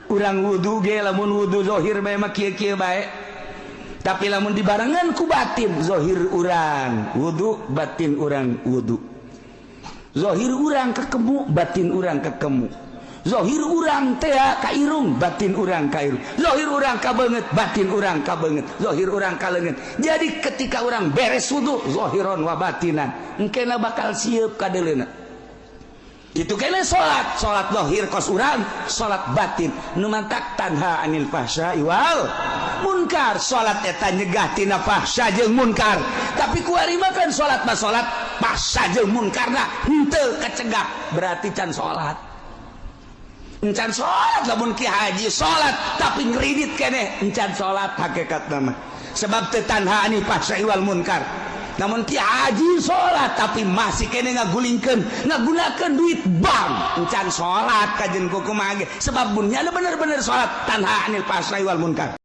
Urang wudu ge, lamun wudu zohir memang kieu-kieu bae, tapi lamun dibarengan ku batin, zohir urang wudu, batin urang wudu. Zohir urang kekemu, batin urang kekemu. Zohir urang teh ka irung, batin urang ka irung. Zohir urang ka beungeut, batin urang ka beungeut. Zohir urang ka leungeun. Jadi ketika urang beres wudu zohiron wa batinan, engkena bakal siap kadeleuna. Itu kena salat, salat zahir kos urang, salat batin nu mantak tanha anil fahsya wal munkar. Salat eta nyegah tina fahsya jeung munkar, tapi kuari mah kan salat mah salat, fahsya jeung munkarna henteu kecegah, berarti can salat, encan salat. Lamun ki haji salat tapi ngeridit keneh, encan salat hakikatna mah, sebab teu tanha anil fahsya wal munkar. Namun ki haji salat tapi masih kene ngagulingkeun, ngagunakeun duit bank, encan salat kajen kumaha ge, sebab bunnya bener-bener salat tanha anil fahsya wal munkar.